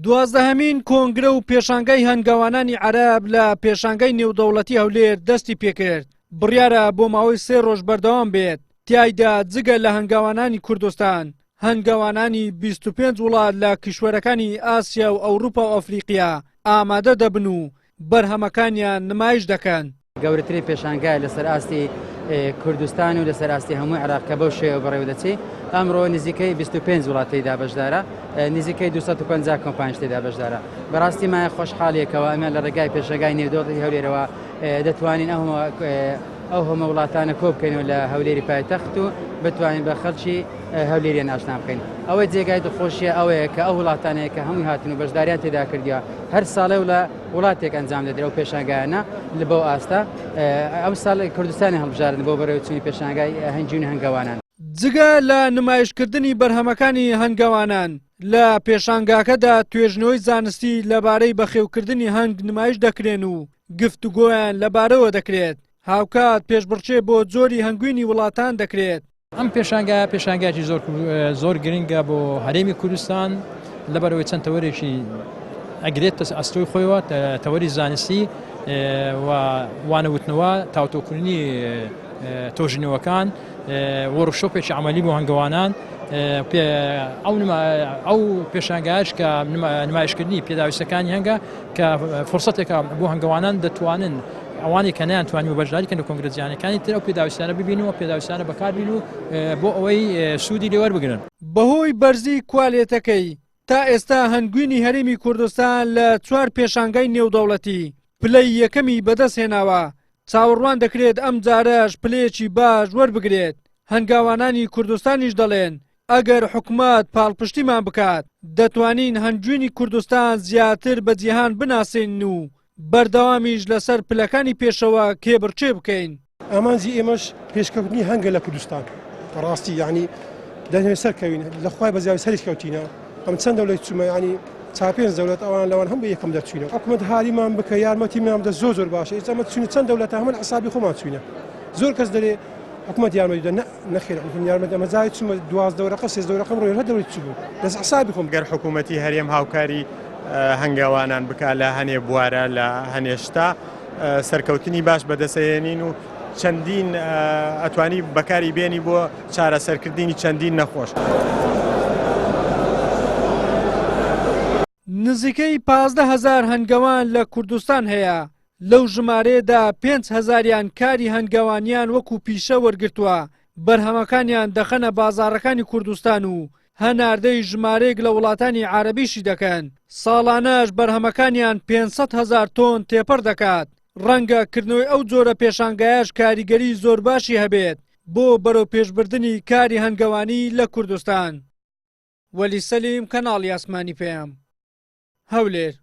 دوازدەهەمین کۆنگرە و پێشانگای هەنگاوانانی عەرەب لە پێشانگای نێودەوڵەتی هەولێر دەستی پێکرد، بڕیارە بۆ ماوەی سێ ڕۆژ بەردەوام بێت، تیایدا جگە لە هەنگاوانانی کوردستان، هەنگاوانانی 25 وڵات لە کیشوەرەکانی ئاسیا و ئەوروپا و ئەفریقیا ئامادە دەبن و بەرهەمەکانیان نمایش دەکەن. گەورەترین پێشانگایە لەسەر ئاستی کوردستان و لەسەر ئاستی هەموو عێراق کە بەو شێوە بەڕێوە دەچی ئەمڕۆ نزیکەی 25 وڵات تێیدا بەشدارە نزیکەی 250 کۆمپانیش تێدا بەشدارە بەڕاستی مایە خۆشحاڵیەکەوە ئەمە لە ڕێگای پێشەگای نێودەوڵەتی هەولێرەوە دەتوانین ئەو ئەو هەمە وڵاتانە کۆ بکەینەوە لە هەولێری پایتەخت و بتوانین بە خەڵکی هەولێریان ئاشنا بکەین ئەوەی جێگای دڵخۆشیە ئەوەیە کە ئەو وڵاتانەیە کە هەمووی هاتن و بەشداریان تێدا کردیە هەر ساڵێ و لە وڵاتێک ئەنجام دەدرێت ئەو پێشانگایانە لە بەو ئاستە ئەم ساڵ کوردستانی هەڵبژاردن بۆ بەڕێوەچوونی پێشانگای هەنگوین هەنگەوانان. جگە لە نمایشکردنی بەرهەمەکانی هەنگەوانان، لە پێشانگاکەدا توێژنەوەی زانستی لەبارەی بەخێوکردنی هەنگ نمایش دەکرێن و گفتوگۆیان لەبارەوە دەکرێت، هاوکات پێشبڕکێ بۆ جۆری هەنگوینی وڵاتان دەکرێت. ئەم پێشانگایە پێشانگایەکی زۆر زۆر گرنگە بۆ هەرێمی کوردستان لەبەرەوەی چەند تەوەرێکی ئەگرێت ئەستۆی خۆیەوە تەوەری زانستی و وانەوتنەوە تاوتۆکردنی تۆژینەوەکان وەرکشۆپێکی عملی بۆ هەنگەوانان ئەو پێشانگایش کە نمایشکردنی پێداویستەکانی هەنگە کە فرسەتێکە بۆ هەنگەوانان دەتوانن ئەوانەی کە نەیانتوانیوە بەشداری کەن لە کۆنگرە جیهانیەکانی تر ئەو پێداویستیانە ببین و پێداویستیانە بەکاربین و بۆ ئەوەی سوودی لێ وەربگرن. بەهۆی بەرزی کوالێتەکەی، تا ئێستا هەنگوینی هەرێمی کوردستان لە چوار پێشانگای نێودەوڵەتی پلەی یەکەمی بەدەستهێناوە، چاوەڕوان دەکرێت ئەمجارەش پلەیەکی باش وەربگرێت، هەنگاوانانی کوردستانیش دەڵێن، ئەگەر حکومەت پاڵپشتیمان بکات، دەتوانین هەنگوینی کوردستان زیاتر بە جیهان بناسێنین و بەردەوامیش لەسەر پلەکانی پێشەوە کێبڕکێ بکەین. ئامانجی ئێمەش پێشکەوتنی هەنگە لە کوردستان بەڕاستی یعنی دەمەوێت سەرکەوین لە خوای بەزیاوی سەریش کەوتینە ئەم چەند دەولەت چوومە یعنی چا پێنج دەولەت ئەوان لەوان هەموو یەکەم دەرچوینە حکومەت هاریمان بکە یارمەتیمان بدە زۆر زۆر باشە ئێستا ئەمە چوینە چەند دەولەتە هەموو حسابی خۆمان چوینە زۆر کەس دەرێ حکومەت یارمەتی دە نەخێر حکومەت یارمەتی ئەمە جای چوومە 12 وەرەقە 13 وەرەقەم ڕۆی هەر دەولەت چوو دەست حسابی خۆم گەر حکوومەتی هەرێم هاوکاری هەنگاوانان بکا لە هەنێ بوارە لە هەنێ شتا سەرکەوتنی باش بەدەسەێنین و چەندین ئەتوانی بەکاری بێنی بۆ چارەسەرکردنی چەندین نەخۆش. نزیکەی 15 هەزار هەنگەوان لە کوردستان هەیە، لەو ژمارەیەدا پێنج هەزاریان کاری هەنگەوانیان وەکو پیشە وەرگرتووە، بەرهەمەکانیان دەخەنە بازاڕەکانی کوردستان و هەناردەی ژمارەیەک لە وڵاتانی عەرەبیشی دەکەن، ساڵانەش بەرهەمەکانیان 500 هەزار تۆن تێپەڕ دەکات، ڕەنگە کردنەوەی ئەو جۆرە پێشانگایەش کاریگەری زۆر باشی هەبێت بۆ بەرەوپێشبردنی کاری هەنگەوانی لە کوردستان. وەلی سەلیم، کەناڵی ئاسمانی پەیام، هەولێر.